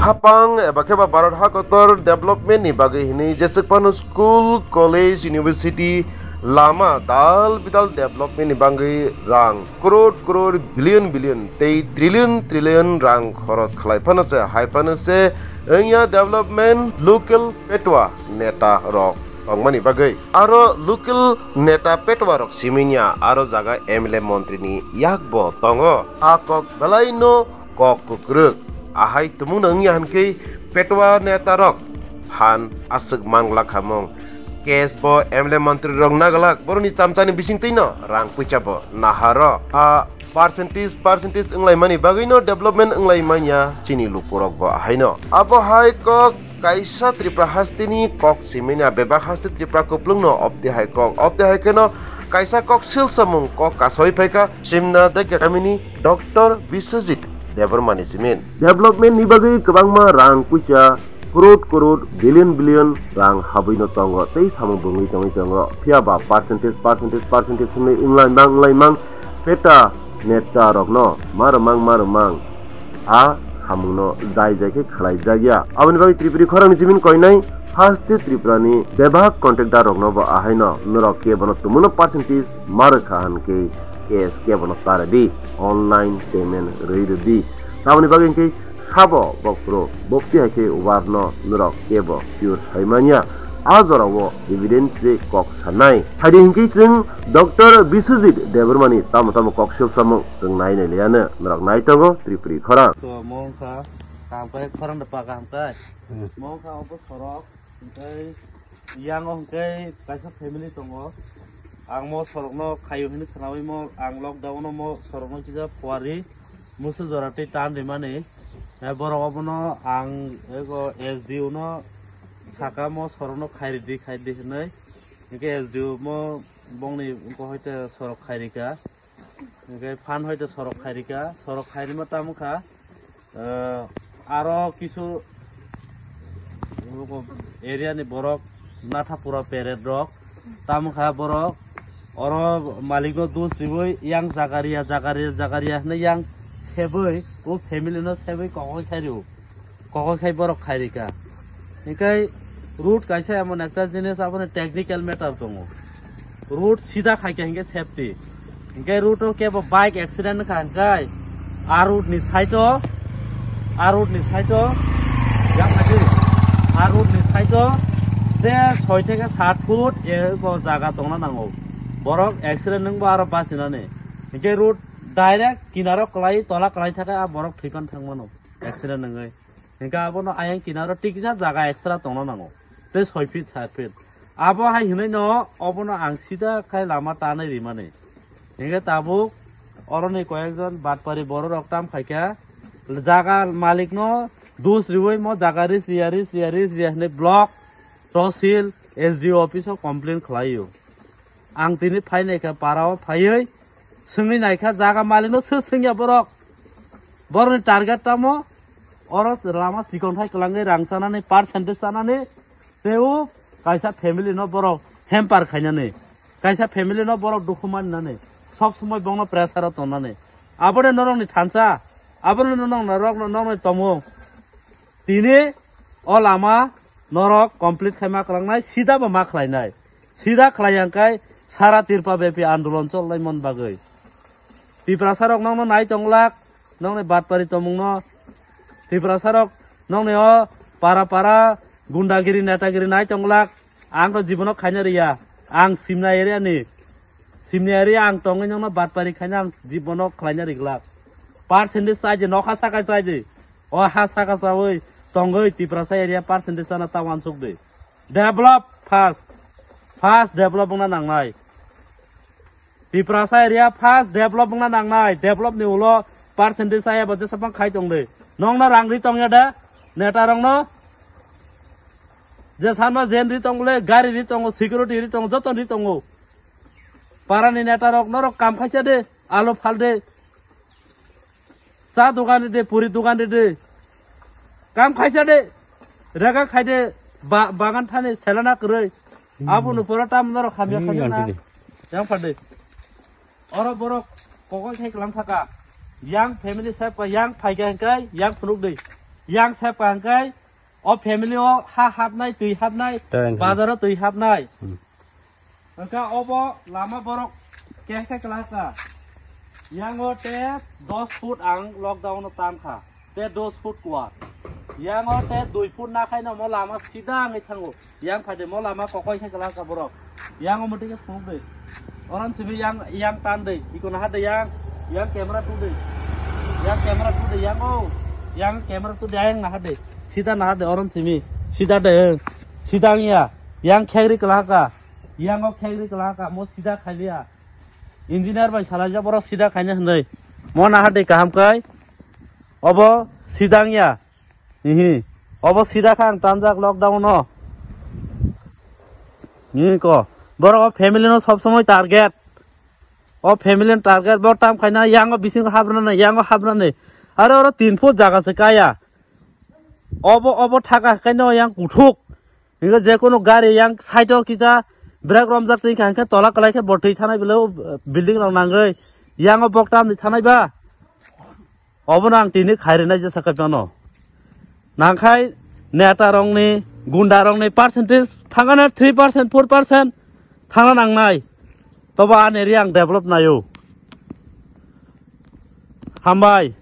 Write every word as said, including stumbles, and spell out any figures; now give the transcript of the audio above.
Hapang eba khe ba Bharat hakotor development ni bagwi hinwi jeswk phano school, college, university, lama dal bidal development ni bagwi rang crore crore, billion billion tei trillion trillion rang khoros khlai phano se, hai phano se wngya development local petwa neta rok tongmani bagwi. Aro local neta petwa rok siminya aro jaga M L A montri ni yak bo tongo. A kok belai no kok kwkrwk. Ahai tumung no wngya hwnkhe petwa neta rok phan aswk manglak hamung. Case bo M L A montri rok nagalak boroni chamchani bisingtwi no rang puisa bo naharo. A percentage, percentage wnglaimani bagwino development wnglaimanya chini lukurokbo ahaino. Abo hai kok kaisa Tripura hasteni kok simina bebak haste Tripura kuplungno opti hai kok, opti hai kheno kaisa kok silsamung kok kasoi phaikha simna degya kamini Doctor Biswajit Debbarmani simin. Development ni bagwi kwbangma rang puisa crore crore, billion billion rang habwino tongo tei samung bwngwi tongwi tongo. Phiya ba percentage, percentage, percentage hwnwi wnglaimang, wnglaimang peta neta rokno marwmang, marwmang a samungno jai jai khe khlai jakya. Aboni bagwi Tripuri khorangni jimin koinai haste Tripurani bebak contractor rokno bo ahaino norok kebono tumungno percentage marwkha hwnkhe case kebono ta rwdi, online payment rwi rwdi. Tamoni bagwi hwnkhe sabo bokhro bokti hai khe warno norok kebo sure sai manya. A jorao evidence se kok sanai. Haidi hwnkhe chwng Doctor Biswajit Debbarmani tamo tamo kok silsamung chwng nai nai liya no norok nai tongo Tripuri khorang. To mo wngkha kaham kai khorang da pa kaham kai. Hmm. Mo wngkha obo sorok, hwnkhe yang o hwnkhe kaisa family tongo. Ang mo sorokno khaio hinwi khwnawi mo ang lockdown o mo sorokno kisa phuari musu jora tei tan rimani. Eh, borok obono ang ego S D O no saka mo sorokno khairidi, khairidi hinwi. Hwnkhe S D O mo bongni wngkha hoite sorok khairika. Hwnkhe phan hoite sorok khairika, sorok khairima tamo kha, eh, aro kisu area ni borok Nathapura peret rok tamo kha borok oro malikno dos riwi yang jagaria, jagaria, jagaria hinwi yang sebwi o family no sebwi kokoi khairw. Kokoi khai borok khairika. Hinkhe road kaisa emon ekta jinis aboni technical matter tongo. Road sida khaikha hinkhe safety. Hinkhe road o kebo bike accident wngkha hinkhe a road ni side o, a road ni side o, yang naidi, a road ni side o de soi theke sat foot eko jaga tongna nango. Borok accident wngbo aro bachinani. Hinkhe road direct kinaro kwlai tola kwlai thakhe a borok thwipan thangmano accident wngwi. Hinkhe abono ayang kinaro tikisa jaga extra tongna nango. Tei soi feet, sat feet. Abo hai hinwi no obono ang sida khai lama tanai rimani. Hinkhe tabuk oroni koyekjon batpari bororok tam khaikha. Jaga malikno dos riwi mo jaga ris riya, ris riya, ris riya hinwi block, tosil, S D O office o complain khlaio. Ang tini phai naikha para o phaiwi swngwi naikha jaga malikno sir swngya borok. Borokni target tamo oro lama chikon thai kwlangwi rang chanani percentage chanani tei o kaisa family no borok hamper khainani kaisa family no borok dukhu maninani sob somoi bongno pressure o tongnani aboni norokni thansa aboni norok norokni tomung. Tini o lama norok complete khai ma kwlangnai, sida bo ma khlainai. Sida khlai yang kai sara Tripura bepi andolon cholnai mon bagwi. Tiprasa rok nokno nai tonglak, nokni batpari tomungno. Tiprasa rok nokni o para para gundagiri netagiri nai tonglak. Ang to jibono khaina riya. Ang Simna area ni. Simna area ang tongwi nokno batpari khaina ang jibono khlaina riglak. Percentage chai di, nokha saka chai di. O ha saka chawi tongwi Tiprasa area percentage chana ta wansuk di. Develop first. First develop wngna nangnai. Tiprasa area first develop wngna nangnai. Develop ni ulo percentage chaya bo jesa bang khai tong di. Nokno rang ri tongya de neta rokno. Je sanma jen ri tong le, gari ri tongo, security ri tongo, joto ri tongo. Parani neta rok norok kam khaisa de, alo phal de. Cha dogan ri de, puri dogan ri de. Kam khaisa de, rega khai de, ba-, bagan thani selana kwrwi. Abo no pura tam norok hamya Hmm, khaisa na. Yang phal de. Oro borok kokoi khai kwlang thaka. Yang family side pa yang phai kha hingkai yang phunuk dei. Yang sep ka hwnkhe o family o ha hapnai, twi hapnai, bazar o twi hapnai. Hwnkhe obo lama borok kehkhe kwlaka. Yang o te dos foot ang lockdown o tam kha. Te dos foot kuar. Yang o te dui foot na khaino mo lama sida wngwi thango. Yang phai de mo lama kokoi khe kwlaka borok. Yang o muti khe phunuk de. Oran simi yang, yang tan de. Iko naha de yang. Yang camera tu de. Yang camera tu de yang o. Yang camera tu de yang naha de. Sida naha de oran simi. Sida de. Sida ya. Yang khegri kwlaka. Yang o khegri kwlaka. Mo sida khailia. Engineer bai salaijak borok sida khaina hwnwi. Mo naha de kaham kai. Obo sida ya. Ihi. Obo sida kha ang tanjak lockdown no. Ihi ko. Borok o family no sob somoi target. O family no target bo tam khaina yang o bising habrana, yang o habrana. Aro oro tin foot jaga se kaya. Obo, obo thaka khaino yang kuthuk. Hinkhe je kono gari yang side o kisa brake romjak twi kha hinkhe tola kwlai khe bo twi thanai bwlai o building rok nangwi. Yang o bok tam ni thanai ba. Obono ang tini khairina jesa khe phano. Nangkhai neta rokni, gunda rokni percentage thangana three percent, four percent thangna nangnai. Tobo ani area ang develop naio. Hambai.